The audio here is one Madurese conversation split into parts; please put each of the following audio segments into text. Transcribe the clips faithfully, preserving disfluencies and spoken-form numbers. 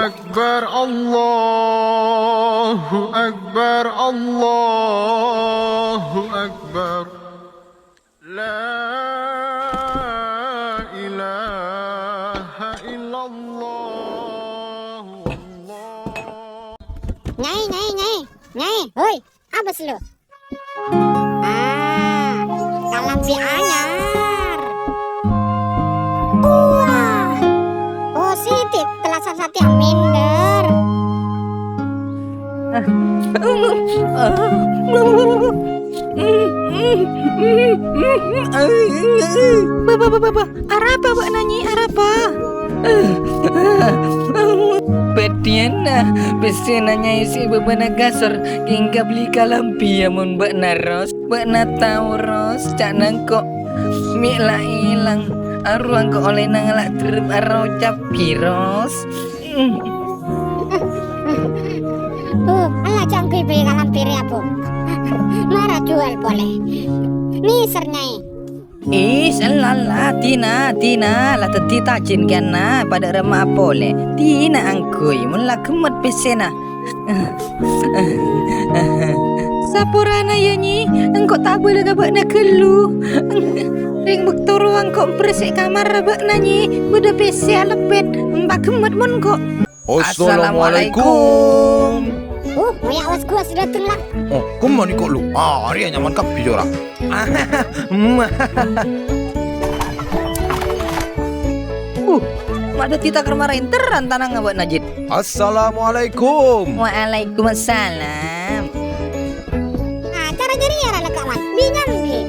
أكبر، الله أكبر، الله أكبر. لا إله إلا الله، والله. Nyai, nyai, nyai, nyai, hoi, abâs lu? Ah, kalambhi anyar. Wah, positif, tellasan satèya minder. Ba, ba, ba, ba, ba. Arapa bâ'na, Nyi? Arapa? Bâdhiyânna pèssèna Nyai sè bâbâna kasor, kèng kabelli kalambhi, yâ, mon bâ'na, Ros. Bâ'na tao, Ros, ca'na engko' mè' la èlang. Arowa engko' ollè nangala' dherrep arowa cabbhi, Ros. Bu, ella jhâ' ongghuy bâi kalambhi rèya, Bu. Mara juwâl polè. Nèser, Nyai. Is, ella, ella, dinah, dinah, la dhâddhi tajin kèya, padâ remma'a polè. Dinah ongghuy, mon la ghemmet pèssèna. Saporana, yâ, Nyi, engko' ta' abâlâ ka bâ'na ghâllu. Rèng bâkto rowa engko' berse' kamarra bâ'na, Nyi, bâdâ pèssè alebbhit, empa' ghemmet mon engko'. Assalamualaikum. Oh, moyya' was-guwas dâteng, la. Oh, kemma nèko lu? Ah, arèya nyaman kabbhi, jârèya. Uh, ma' dhâddhi takèr mara ènterran tanangnga bâ'na, Jit. Assalamualaikum. Waalaikumsalam. Ah, cara jârèya ra lekka', Man. Bingung, Ji.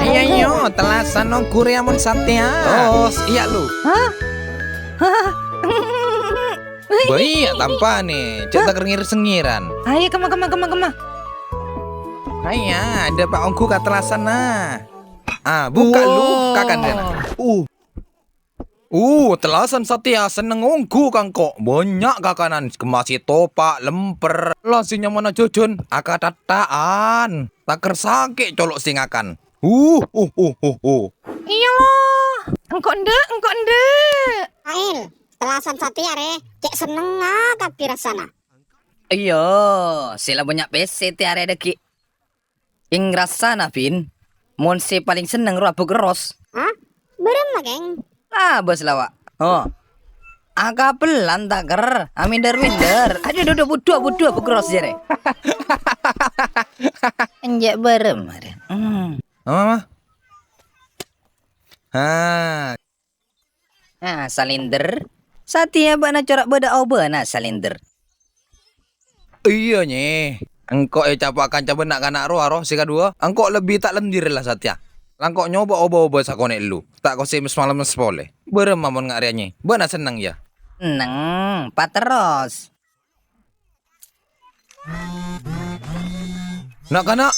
Ayo, ayo, tellasan ongghu rèya mon satèya. Terros, iyâ, lu. Hah? Bâi, yâ, tampanè. Jhâ' takèr ngèr-sengngèran. Ayo, kemma, kemma, kemma, kemma. Ayo, adâ' pa' ongghu ka tellasanna. Ah, bukka' lu, kakan rèna. Uh. Uh, tellasan satèya senneng ongghu ka engko'. Bânnya' kakanan, kemma sè topa', lèmpèr. La sè nyamana jhâjhân, akathatta'an. Takèr sakè' colo' sè ngakan. Uh, uh, uh, uh, uh. Iyâ, lo. Engko' endâ', engko' endâ'. Aèl, tellasan satèya, rè. Cè' sennengnga kabbhi rassana. Iyâ, sè la bânnya' pèssè tè arè dhâggi'. Kèng rassana, Bin, mon sè palèng senneng rowa Bu Kerros. Hah? Bârâmma, Kèng? Abâs la, Wa'. Oh. Akabellân takèr, amindher-mindher. Adhu, adhu, adhu, budhu, budhu, Bu Kerros, jârèya. Enjâ' bârâmma, rè. Hmm. Apa, Ma? Ha. Ah, salèndher. Satèya bâ'na cora' bâdâ obâna salèndher. Iyâ, Nyè. Engko' ècapa'a kanca bân na'-kana' rowa, ro, sè kaduwâ. Engko' lebbi ta' lèndhir la satèya. La engko' nyoba oba-oba sakonè' lu. Ta' kosè mes-malemes polè. Bârâmma mon nga' rèya, Nyè? Bâ'na senneng, yâ? Senneng, paterros. Na'-kana',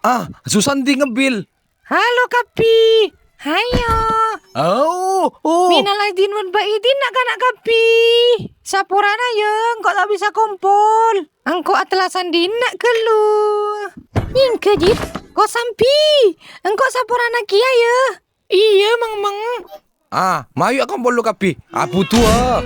ah, Susanti ngebil. Halo, kabbhi. Hayo. Oh, oh. Minal aidin wal faizin, na'-kana' kabbhi. Saporana, yâ, engko' ta' bisa kompol. Engko' atellasan dinna' ghâllu. Nyèngghâ, Jit. Ko' sambi. Engko' saporana kèya, yâ. Iyâ, Mèng, Mèng. Ah, mayu akompol lu kabbhi. Abudhuwâ.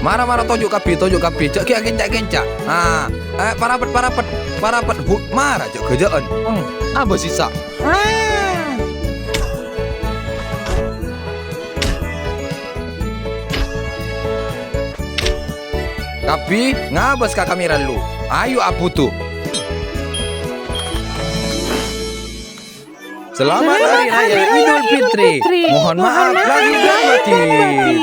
Mara, mara, toju' kabbhi, toju' kabbhi. Jhâ' ghi' akènca'-kènca'. Ah, eh, parapet, parapet, parapet. Hu-, mara, jhâ' ghâjâ'ân. Hmm, abâ sisa. Ah. Kabbhi ngabâs ka kamèra lu. Ayu abudhu. Selamat Hari Raya Idul Fitri. Mohon maaf lahir dan batin.